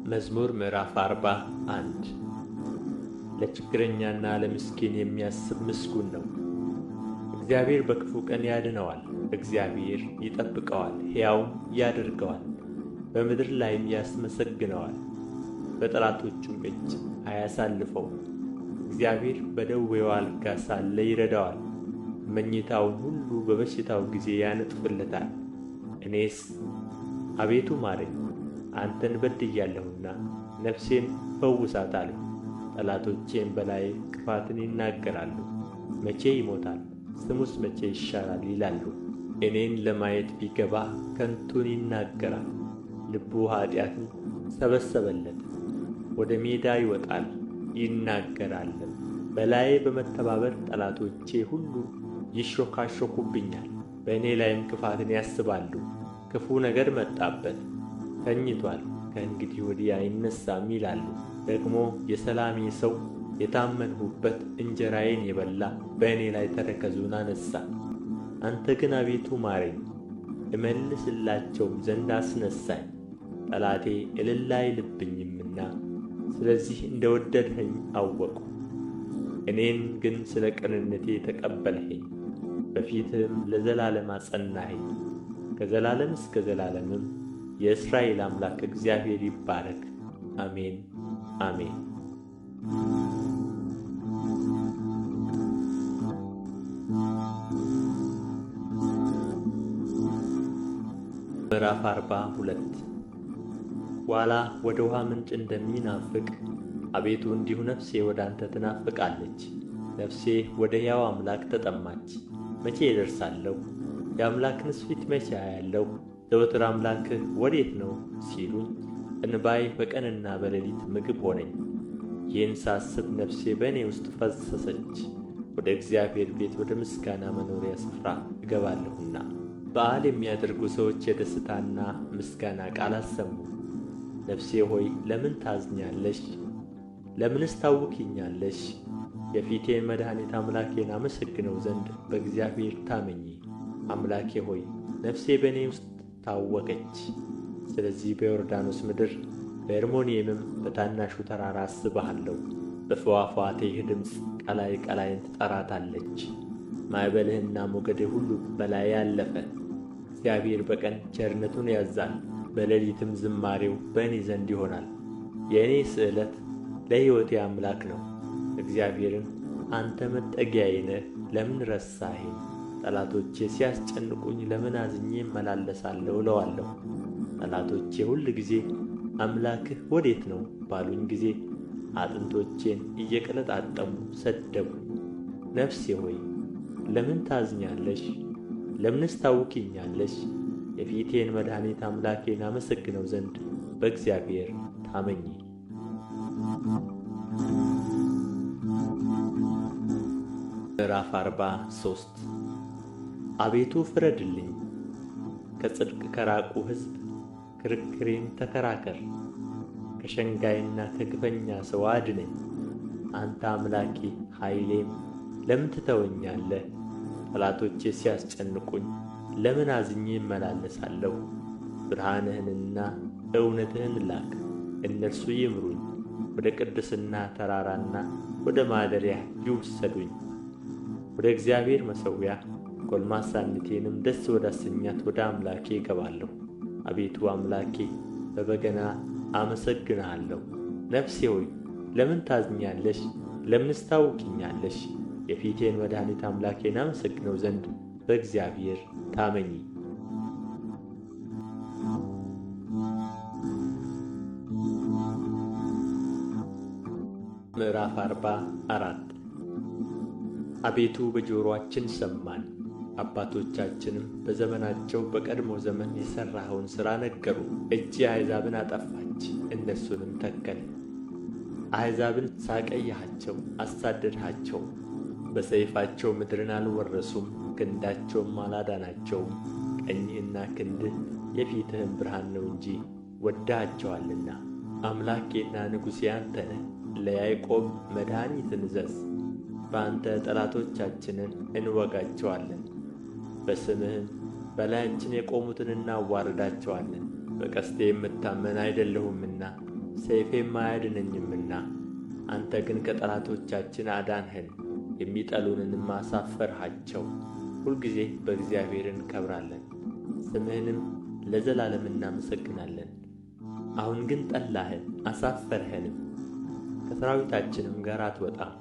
መዝሙር ምዕራፍ 41። ለችግረኛና ለምስኪን የሚያስብ ምስጉን ነው። እግዚአብሔር በክፉ ቀን ያድነዋል። እግዚአብሔር ይጠብቀዋል፣ ሕያውም ያደርገዋል፣ በምድር ላይም ያስመሰግነዋል። በጠላቶቹም እጅ አያሳልፈውም። እግዚአብሔር በደዌው አልጋ ሳለ ይረዳዋል፣ መኝታውን ሁሉ በበሽታው ጊዜ ያነጥፍለታል። እኔስ አቤቱ ማረኝ፣ አንተን በድያለሁና ነፍሴን ፈውሳት አልሁ። ጠላቶቼም በላዬ ክፋትን ይናገራሉ። መቼ ይሞታል ስሙስ መቼ ይሻራል ይላሉ። እኔን ለማየት ቢገባ ከንቱን ይናገራል። ልቡ ኃጢአትን ሰበሰበለት። ወደ ሜዳ ይወጣል ይናገራልም። በላዬ በመተባበር ጠላቶቼ ሁሉ ይሾካሾኩብኛል፣ በእኔ ላይም ክፋትን ያስባሉ። ክፉ ነገር መጣበት፣ ተኝቶአል፣ ከእንግዲህ ወዲህ አይነሣም ይላሉ። ደግሞ የሰላሜ ሰው የታመንሁበት እንጀራዬን የበላ በእኔ ላይ ተረከዙን አነሣ። አንተ ግን አቤቱ ማረኝ፣ እመልስላቸውም ዘንድ አስነሣኝ። ጠላቴ እልል አይልብኝምና ስለዚህ እንደ ወደድኸኝ አወቅሁ። እኔን ግን ስለ ቅንነቴ ተቀበልኸኝ፣ በፊትህም ለዘላለም አጸናኸኝ። ከዘላለም እስከ ዘላለምም የእስራኤል አምላክ እግዚአብሔር ይባረክ። አሜን አሜን። ምዕራፍ 42። ዋላ ወደ ውኃ ምንጭ እንደሚናፍቅ አቤቱ እንዲሁ ነፍሴ ወደ አንተ ትናፍቃለች። ነፍሴ ወደ ሕያው አምላክ ተጠማች። መቼ እደርሳለሁ? የአምላክንስ ፊት መቼ አያለሁ? ዘወትር አምላክህ ወዴት ነው ሲሉኝ እንባዬ በቀንና በሌሊት ምግብ ሆነኝ። ይህን ሳስብ ነፍሴ በእኔ ውስጥ ፈሰሰች። ወደ እግዚአብሔር ቤት ወደ ምስጋና መኖሪያ ስፍራ እገባለሁና። በዓል የሚያደርጉ ሰዎች የደስታና ምስጋና ቃል አሰሙ። ነፍሴ ሆይ ለምን ታዝኛለሽ? ለምንስ ታውኪኛለሽ? የፊቴን መድኃኒት አምላኬን አመሰግነው ዘንድ በእግዚአብሔር ታመኚ። አምላኬ ሆይ ነፍሴ በእኔ ውስጥ ታወከች። ስለዚህ በዮርዳኖስ ምድር በአርሞንኤምም በታናሹ ተራራ አስብሃለሁ። በፍዋፍዋቴህ ድምፅ ቀላይ ቀላይን ትጠራታለች። ማዕበልህና ሞገድህ ሁሉ በላዬ አለፈ። እግዚአብሔር በቀን ቸርነቱን ያዝዛል፣ በሌሊትም ዝማሬው በእኔ ዘንድ ይሆናል። የእኔ ስእለት ለሕይወቴ አምላክ ነው። እግዚአብሔርን አንተ መጠጊያዬ ነህ፣ ለምን ረሳኸኝ? ጠላቶቼ ሲያስጨንቁኝ ለምን አዝኜ እመላለሳለሁ እለዋለሁ። ጠላቶቼ ሁልጊዜ አምላክህ ወዴት ነው ባሉኝ ጊዜ አጥንቶቼን እየቀለጣጠሙ ሰደቡኝ። ነፍሴ ሆይ ለምን ታዝኛለሽ? ለምንስ ታውኪኛለሽ? የፊቴን መድኃኒት አምላኬን አመሰግነው ዘንድ በእግዚአብሔር ታመኚ። ምዕራፍ 43። አቤቱ ፍረድልኝ፣ ከጽድቅ ከራቁ ሕዝብ ክርክሬን ተከራከር። ከሸንጋይና ከግፈኛ ሰው አድነኝ። አንተ አምላኬ ኃይሌም ለምን ትተወኛለህ? ጠላቶቼ ሲያስጨንቁኝ ለምን አዝኜ እመላለሳለሁ? ብርሃንህንና እውነትህን ላክ፣ እነርሱ ይምሩኝ። ወደ ቅድስና ተራራና ወደ ማደሪያህ ይውሰዱኝ። ወደ እግዚአብሔር መሠዊያ ጎልማሳነቴንም ደስ ወዳሰኛት ወደ አምላኬ እገባለሁ። አቤቱ አምላኬ በበገና አመሰግንሃለሁ። ነፍሴ ሆይ ለምን ታዝኛለሽ? ለምንስ ታውኪኛለሽ? የፊቴን መድኃኒት አምላኬን አመሰግነው ዘንድ በእግዚአብሔር ታመኚ። ምዕራፍ 44። አቤቱ በጆሮአችን ሰማን፣ አባቶቻችንም በዘመናቸው በቀድሞ ዘመን የሠራኸውን ሥራ ነገሩ። እጅህ አሕዛብን አጠፋች፣ እነርሱንም ተከልህ። አሕዛብን ሣቀየሃቸው፣ አሳደድሃቸውም። በሰይፋቸው ምድርን አልወረሱም፣ ክንዳቸውም አላዳናቸውም። ቀኝህና ክንድህ የፊትህም ብርሃን ነው እንጂ ወድደሃቸዋልና። አምላኬና ንጉሤ አንተ ነህ። ለያዕቆብ መድኃኒትን እዘዝ። በአንተ ጠላቶቻችንን እንወጋቸዋለን፣ በስምህም በላያችን የቆሙትን እናዋርዳቸዋለን። በቀስቴ የምታመን አይደለሁምና ሰይፌም አያድነኝምና። አንተ ግን ከጠላቶቻችን አዳንኸን፣ የሚጠሉንንም አሳፈርሃቸው። ሁልጊዜ በእግዚአብሔር እንከብራለን፣ ስምህንም ለዘላለም እናመሰግናለን። አሁን ግን ጠላኸን አሳፈርኸንም፣ ከሠራዊታችንም ጋር አትወጣም።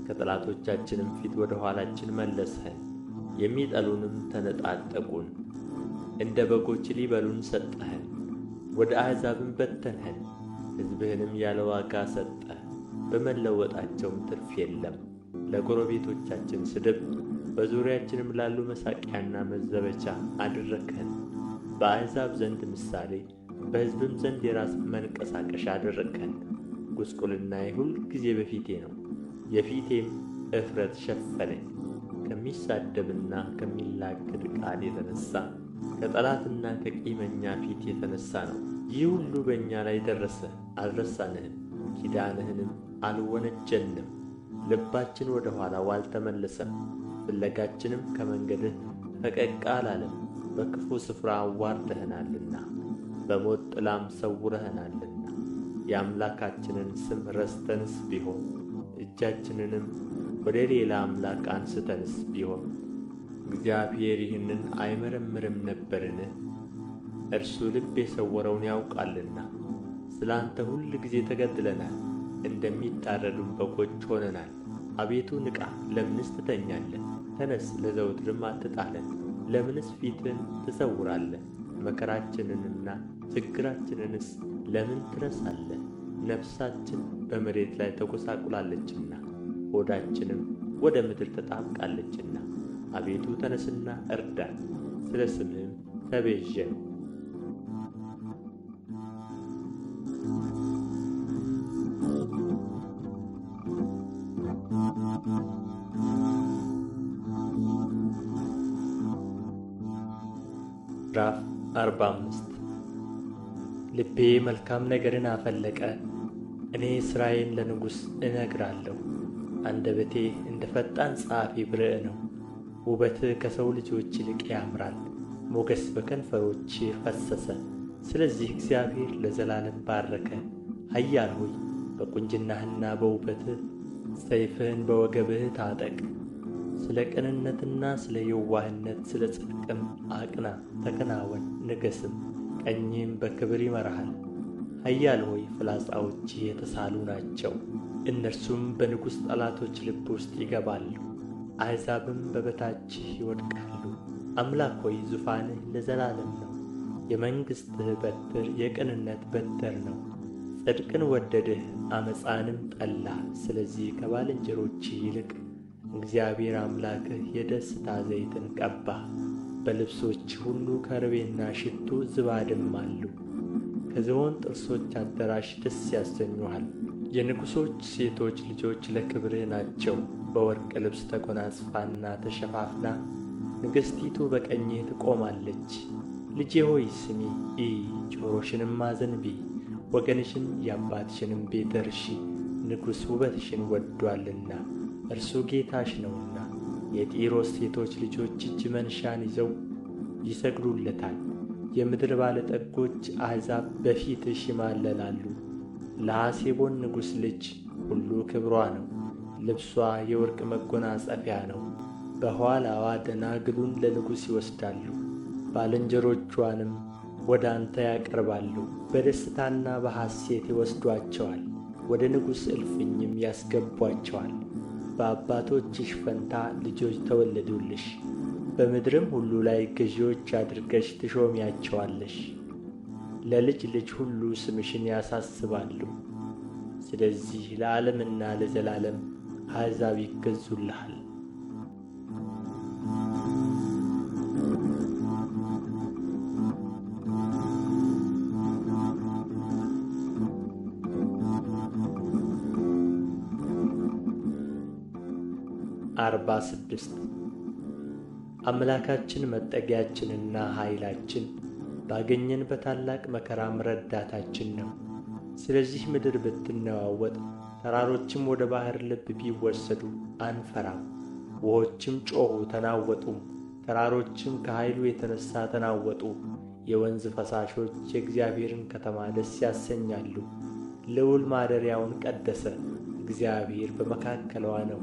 ከጠላቶቻችንም ፊት ወደ ኋላችን መለስኸን፣ የሚጠሉንም ተነጣጠቁን። እንደ በጎች ሊበሉን ሰጠኸን፣ ወደ አሕዛብም በተንኸን። ሕዝብህንም ያለ ዋጋ ሰጠህ፣ በመለወጣቸውም ትርፍ የለም። ለጎረቤቶቻችን ስድብ፣ በዙሪያችንም ላሉ መሣቂያና መዘበቻ አደረግኸን። በአሕዛብ ዘንድ ምሳሌ፣ በሕዝብም ዘንድ የራስ መንቀሳቀሻ አደረግኸን። ጕስቍልናዬ ሁልጊዜ በፊቴ ነው፣ የፊቴም እፍረት ሸፈነኝ። ከሚሳደብና ከሚላገድ ቃል የተነሣ ከጠላትና ከቂመኛ ፊት የተነሣ ነው። ይህ ሁሉ በእኛ ላይ ደረሰ፣ አልረሳንህም፣ ኪዳንህንም አልወነጀልንም። ልባችን ወደ ኋላው አልተመለሰም፣ ፍለጋችንም ከመንገድህ ፈቀቅ አላለም። በክፉ ስፍራ አዋርደኸናልና በሞት ጥላም ሰውረኸናልና። የአምላካችንን ስም ረስተንስ ቢሆን እጃችንንም ወደ ሌላ አምላክ አንስተንስ ቢሆን እግዚአብሔር ይህንን አይመረምርም ነበርን? እርሱ ልብ የሰወረውን ያውቃልና። ስለ አንተ ሁልጊዜ ተገድለናል፣ እንደሚታረዱም በጎች ሆነናል። አቤቱ ንቃ፣ ለምንስ ትተኛለህ? ተነሥ፣ ለዘወትርም አትጣለን። ለምንስ ፊትህን ትሰውራለህ? መከራችንንና ችግራችንንስ ለምን ትረሳለህ? ነፍሳችን በመሬት ላይ ተጐሳቍላለችና ሆዳችንም ወደ ምድር ተጣብቃለችና። አቤቱ ተነሥና እርዳን፣ ስለ ስምህም ተቤዠን። ምዕራፍ 45። ልቤ መልካም ነገርን አፈለቀ። እኔ ሥራዬን ለንጉሥ እነግራለሁ። አንደበቴ እንደ ፈጣን ጸሐፊ ብርዕ ነው። ውበትህ ከሰው ልጆች ይልቅ ያምራል፣ ሞገስ በከንፈሮችህ ፈሰሰ። ስለዚህ እግዚአብሔር ለዘላለም ባረከህ። ኃያል ሆይ በቁንጅናህና በውበትህ ሰይፍህን በወገብህ ታጠቅ። ስለ ቅንነትና ስለ የዋህነት ስለ ጽድቅም አቅና፣ ተከናወን፣ ንገሥም። ቀኝህም በክብር ይመራሃል። ኃያል ሆይ ፍላጻዎችህ የተሳሉ ናቸው፣ እነርሱም በንጉሥ ጠላቶች ልብ ውስጥ ይገባሉ፣ አሕዛብም በበታችህ ይወድቃሉ። አምላክ ሆይ ዙፋንህ ለዘላለም ነው፣ የመንግሥትህ በትር የቅንነት በትር ነው። ጽድቅን ወደድህ ዓመፃንም ጠላህ። ስለዚህ ከባልንጀሮችህ ይልቅ እግዚአብሔር አምላክህ የደስታ ዘይትን ቀባህ። በልብሶችህ ሁሉ ከርቤና ሽቱ ዝባድም አሉ። ከዝሆን ጥርሶች አዳራሽ ደስ ያሰኙሃል። የንጉሦች ሴቶች ልጆች ለክብርህ ናቸው። በወርቅ ልብስ ተጐናጽፋና ተሸፋፍና ንግሥቲቱ በቀኝህ ትቆማለች። ልጄ ሆይ ስሚ፣ እዪ፣ ጆሮሽንም አዘንብዪ። ወገንሽን የአባትሽንም ቤት እርሺ፣ ንጉሥ ውበትሽን ወድዶአልና እርሱ ጌታሽ ነውና። የጢሮስ ሴቶች ልጆች እጅ መንሻን ይዘው ይሰግዱለታል። የምድር ባለጠጎች አሕዛብ በፊትሽ ይማለላሉ። ለሐሴቦን ንጉሥ ልጅ ሁሉ ክብሯ ነው፣ ልብሷ የወርቅ መጎናጸፊያ ነው። በኋላዋ ደናግሉን ለንጉሥ ይወስዳሉ፣ ባልንጀሮቿንም ወደ አንተ ያቀርባሉ። በደስታና በሐሴት ይወስዱአቸዋል፣ ወደ ንጉሥ እልፍኝም ያስገቡአቸዋል። በአባቶችሽ ፈንታ ልጆች ተወለዱልሽ፣ በምድርም ሁሉ ላይ ገዢዎች አድርገሽ ትሾሚያቸዋለሽ። ለልጅ ልጅ ሁሉ ስምሽን ያሳስባሉ። ስለዚህ ለዓለምና ለዘላለም አሕዛብ ይገዙልሃል። 46. አምላካችን መጠጊያችንና ኃይላችን ባገኘን በታላቅ መከራም ረዳታችን ነው። ስለዚህ ምድር ብትነዋወጥ ተራሮችም ወደ ባሕር ልብ ቢወሰዱ አንፈራም። ውኆችም ጮኹ ተናወጡም፣ ተራሮችም ከኃይሉ የተነሣ ተናወጡ። የወንዝ ፈሳሾች የእግዚአብሔርን ከተማ ደስ ያሰኛሉ፣ ልዑል ማደሪያውን ቀደሰ። እግዚአብሔር በመካከልዋ ነው፣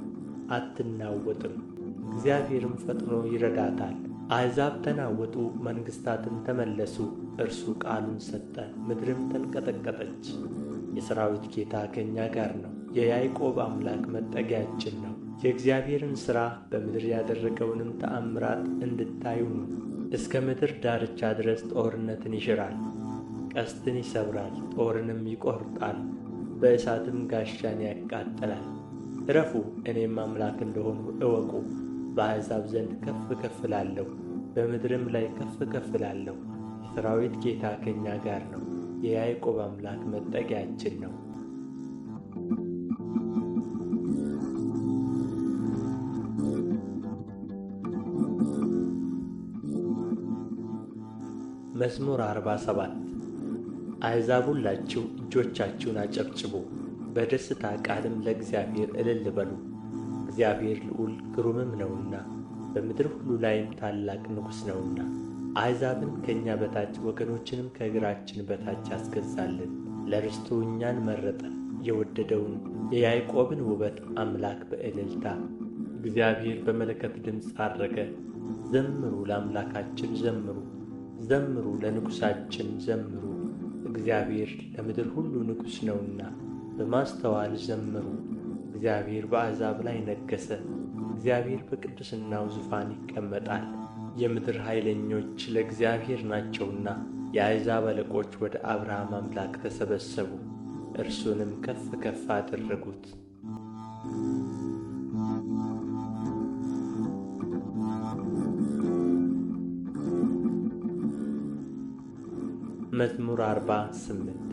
አትናወጥም። እግዚአብሔርም ፈጥኖ ይረዳታል። አሕዛብ ተናወጡ፣ መንግሥታትም ተመለሱ። እርሱ ቃሉን ሰጠ፣ ምድርም ተንቀጠቀጠች። የሠራዊት ጌታ ከእኛ ጋር ነው፣ የያዕቆብ አምላክ መጠጊያችን ነው። የእግዚአብሔርን ሥራ በምድር ያደረገውንም ተአምራት እንድታዩ ኑ። እስከ ምድር ዳርቻ ድረስ ጦርነትን ይሽራል። ቀስትን ይሰብራል፣ ጦርንም ይቈርጣል፣ በእሳትም ጋሻን ያቃጥላል። ዕረፉ፣ እኔም አምላክ እንደ ሆንሁ እወቁ። በአሕዛብ ዘንድ ከፍ ከፍ እላለሁ፣ በምድርም ላይ ከፍ ከፍ እላለሁ። የሠራዊት ጌታ ከእኛ ጋር ነው፣ የያዕቆብ አምላክ መጠጊያችን ነው። መዝሙር 47። አሕዛብ ሁላችሁ እጆቻችሁን አጨብጭቡ፣ በደስታ ቃልም ለእግዚአብሔር እልል በሉ። እግዚአብሔር ልዑል ግሩምም ነውና፣ በምድር ሁሉ ላይም ታላቅ ንጉሥ ነውና። አሕዛብን ከእኛ በታች ወገኖችንም ከእግራችን በታች አስገዛልን። ለርስቱ እኛን መረጠን፣ የወደደውን የያዕቆብን ውበት አምላክ በእልልታ። እግዚአብሔር በመለከት ድምፅ ዐረገ። ዘምሩ ለአምላካችን ዘምሩ፣ ዘምሩ ለንጉሣችን ዘምሩ። እግዚአብሔር ለምድር ሁሉ ንጉሥ ነውና በማስተዋል ዘምሩ። እግዚአብሔር በአሕዛብ ላይ ነገሠ። እግዚአብሔር በቅድስናው ዙፋን ይቀመጣል። የምድር ኃይለኞች ለእግዚአብሔር ናቸውና የአሕዛብ አለቆች ወደ አብርሃም አምላክ ተሰበሰቡ፣ እርሱንም ከፍ ከፍ አደረጉት። መዝሙር 48።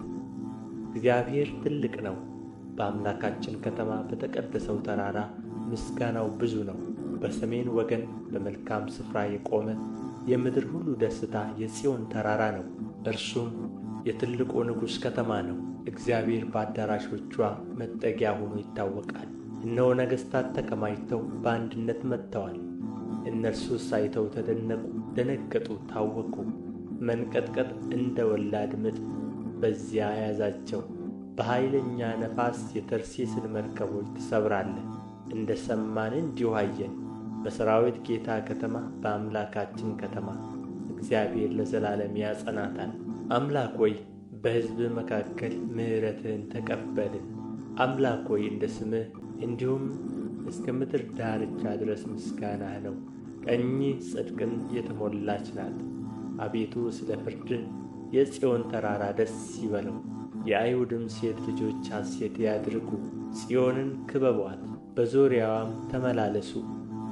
እግዚአብሔር ትልቅ ነው፣ በአምላካችን ከተማ በተቀደሰው ተራራ ምስጋናው ብዙ ነው። በሰሜን ወገን በመልካም ስፍራ የቆመ የምድር ሁሉ ደስታ የጽዮን ተራራ ነው። እርሱም የትልቁ ንጉሥ ከተማ ነው። እግዚአብሔር በአዳራሾቿ መጠጊያ ሆኖ ይታወቃል። እነሆ ነገሥታት ተከማችተው በአንድነት መጥተዋል። እነርሱስ አይተው ተደነቁ፣ ደነገጡ፣ ታወኩ። መንቀጥቀጥ እንደ ወላድ ምጥ በዚያ ያዛቸው። በኃይለኛ ነፋስ የተርሴስን መርከቦች ትሰብራለህ። እንደ ሰማን እንዲሁ አየን፣ በሠራዊት ጌታ ከተማ በአምላካችን ከተማ። እግዚአብሔር ለዘላለም ያጸናታል። አምላክ ሆይ፣ በሕዝብህ መካከል ምሕረትህን ተቀበልን። አምላክ ሆይ፣ እንደ ስምህ እንዲሁም እስከ ምድር ዳርቻ ድረስ ምስጋናህ ነው። ቀኝህ ጽድቅን የተሞላች ናት። አቤቱ፣ ስለ ፍርድህ የጽዮን ተራራ ደስ ይበለው፣ የአይሁድም ሴት ልጆች ሐሤት ያድርጉ። ጽዮንን ክበቡአት፣ በዙሪያዋም ተመላለሱ፣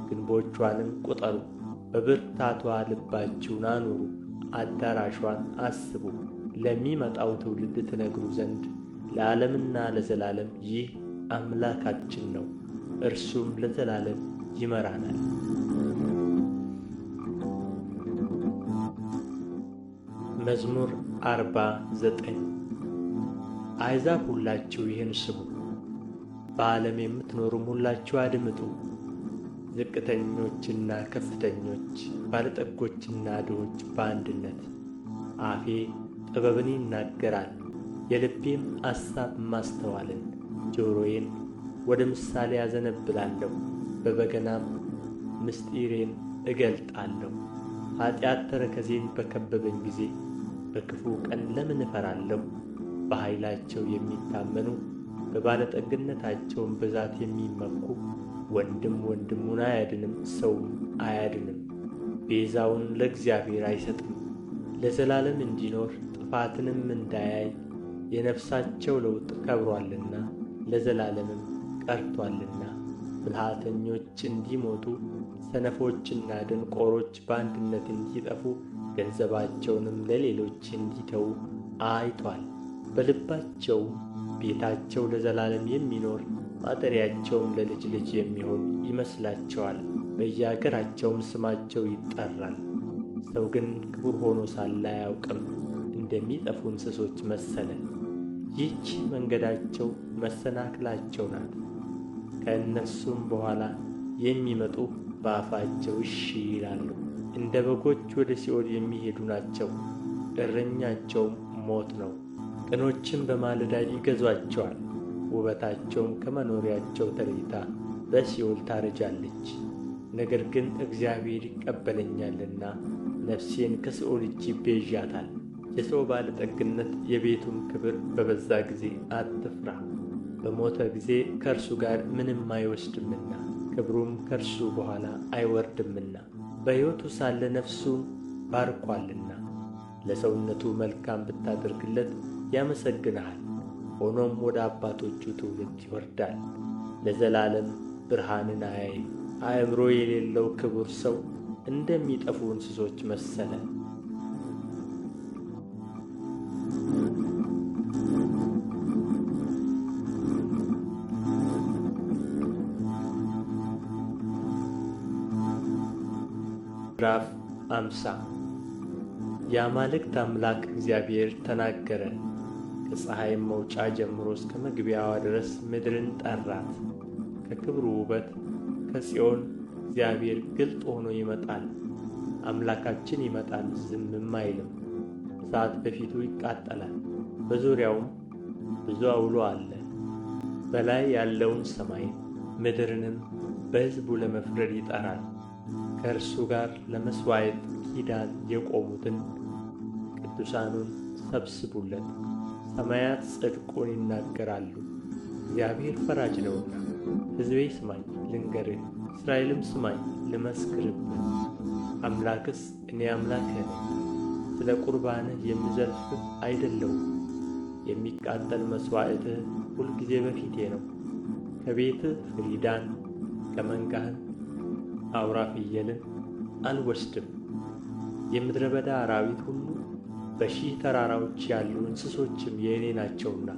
ግንቦችዋንም ቍጠሩ። በብርታትዋ ልባችሁን አኑሩ፣ አዳራሽዋን አስቡ። ለሚመጣው ትውልድ ትነግሩ ዘንድ ለዓለምና ለዘላለም ይህ አምላካችን ነው፣ እርሱም ለዘላለም ይመራናል። መዝሙር 49። አሕዛብ ሁላችሁ ይህን ስሙ፣ በዓለም የምትኖሩም ሁላችሁ አድምጡ። ዝቅተኞችና ከፍተኞች፣ ባለጠጎችና ድሆች በአንድነት። አፌ ጥበብን ይናገራል፣ የልቤም አሳብ ማስተዋልን። ጆሮዬን ወደ ምሳሌ አዘነብላለሁ፣ በበገናም ምሥጢሬን እገልጣለሁ። ኃጢአት ተረከዜን በከበበኝ ጊዜ በክፉ ቀን ለምን እፈራለሁ? በኃይላቸው የሚታመኑ በባለጠግነታቸውም ብዛት የሚመኩ፣ ወንድም ወንድሙን አያድንም፣ ሰውም አያድንም፣ ቤዛውን ለእግዚአብሔር አይሰጥም። ለዘላለም እንዲኖር ጥፋትንም እንዳያይ የነፍሳቸው ለውጥ ከብሮአልና ለዘላለምም ቀርቶአልና። ብልሃተኞች እንዲሞቱ፣ ሰነፎችና ደንቆሮች በአንድነት እንዲጠፉ፣ ገንዘባቸውንም ለሌሎች እንዲተዉ አይቶአል። በልባቸውም ቤታቸው ለዘላለም የሚኖር፣ ማደሪያቸውም ለልጅ ልጅ የሚሆን ይመስላቸዋል። በየአገራቸውም ስማቸው ይጠራል። ሰው ግን ክቡር ሆኖ ሳለ አያውቅም፣ እንደሚጠፉ እንስሶች መሰለ። ይህች መንገዳቸው መሰናክላቸው ናት። ከእነርሱም በኋላ የሚመጡ በአፋቸው እሺ ይላሉ። እንደ በጎች ወደ ሲኦል የሚሄዱ ናቸው፣ እረኛቸውም ሞት ነው። ቅኖችም በማለዳ ይገዙአቸዋል። ውበታቸውም ከመኖሪያቸው ተለይታ በሲኦል ታረጃለች። ነገር ግን እግዚአብሔር ይቀበለኛልና ነፍሴን ከሲኦል እጅ ይቤዣታል። የሰው ባለጠግነት የቤቱም ክብር በበዛ ጊዜ አትፍራ። በሞተ ጊዜ ከእርሱ ጋር ምንም አይወስድምና ክብሩም ከእርሱ በኋላ አይወርድምና። በሕይወቱ ሳለ ነፍሱን ባርኳልና ለሰውነቱ መልካም ብታደርግለት ያመሰግንሃል። ሆኖም ወደ አባቶቹ ትውልድ ይወርዳል፣ ለዘላለም ብርሃንን አያይም። አእምሮ የሌለው ክቡር ሰው እንደሚጠፉ እንስሶች መሰለ። ምዕራፍ 50። የአማልክት አምላክ እግዚአብሔር ተናገረ። ከፀሐይም መውጫ ጀምሮ እስከ መግቢያዋ ድረስ ምድርን ጠራት። ከክብሩ ውበት ከጽዮን እግዚአብሔር ግልጥ ሆኖ ይመጣል። አምላካችን ይመጣል፣ ዝምም አይልም። እሳት በፊቱ ይቃጠላል፣ በዙሪያውም ብዙ አውሎ አለ። በላይ ያለውን ሰማይን ምድርንም በሕዝቡ ለመፍረድ ይጠራል። ከእርሱ ጋር ለመሥዋዕት ኪዳን የቆሙትን ቅዱሳኑን ሰብስቡለት። ሰማያት ጽድቁን ይናገራሉ፣ እግዚአብሔር ፈራጅ ነውና። ሕዝቤ ስማኝ ልንገርህ፣ እስራኤልም ስማኝ ልመስክርብህ። አምላክስ እኔ አምላክህ ነኝ፣ ስለ ቁርባንህ የምዘልፍህ አይደለሁም። የሚቃጠል መሥዋዕትህ ሁልጊዜ በፊቴ ነው። ከቤትህ ፍሪዳን ከመንጋህም አውራ ፍየልን አልወስድም። የምድረ በዳ አራዊት ሁሉ በሺህ ተራራዎች ያሉ እንስሶችም የእኔ ናቸውና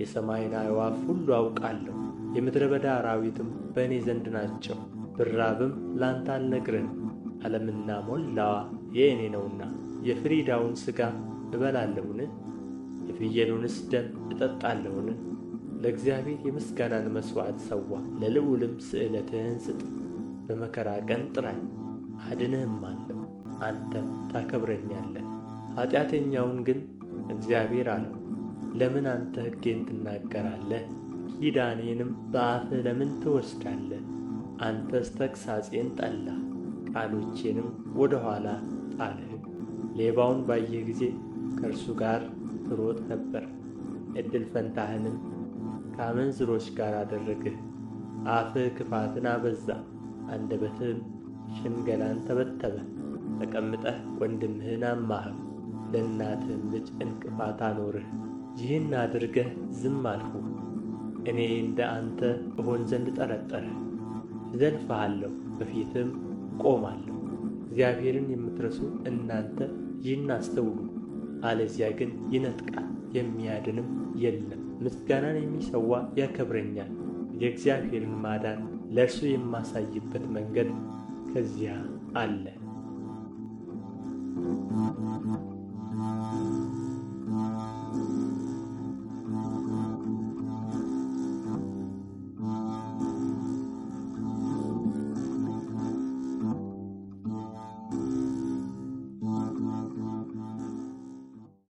የሰማይን አዕዋፍ ሁሉ አውቃለሁ። የምድረ በዳ አራዊትም በእኔ ዘንድ ናቸው። ብራብም ለአንተ አልነግርህም፣ ዓለምና ሞላዋ የእኔ ነውና። የፍሪዳውን ሥጋ እበላለሁን? የፍየሉንስ ደም እጠጣለሁን? ለእግዚአብሔር የምስጋናን መሥዋዕት ሰዋ፣ ለልዑልም ስእለትህን ስጥ። በመከራ ቀን ጥራኝ አድንህማለሁ፣ አንተም ታከብረኛለህ። ኃጢአተኛውን ግን እግዚአብሔር አለው፣ ለምን አንተ ሕጌን ትናገራለህ? ኪዳኔንም በአፍህ ለምን ትወስዳለህ? አንተስ ተግሣጼን ጠላህ፣ ቃሎቼንም ወደ ኋላ ጣልህ። ሌባውን ባየህ ጊዜ ከእርሱ ጋር ትሮጥ ነበር፣ እድል ፈንታህንም ከአመንዝሮች ጋር አደረግህ። አፍህ ክፋትን አበዛ፣ አንደበትህም ሽንገላን ተበተበ። ተቀምጠህ ወንድምህን አማኸው፣ ለእናትህም ልጅ ዕንቅፋት አኖርህ። ይህን አድርገህ ዝም አልሁህ፣ እኔ እንደ አንተ እሆን ዘንድ ጠረጠርህ። እዘልፍሃለሁ፣ በፊትህም እቆማለሁ። እግዚአብሔርን የምትረሱ እናንተ ይህን አስተውሉ፣ አለዚያ ግን ይነጥቃል፣ የሚያድንም የለም። ምስጋናን የሚሰዋ ያከብረኛል፣ የእግዚአብሔርን ማዳን ለእርሱ የማሳይበት መንገድ ከዚያ አለ።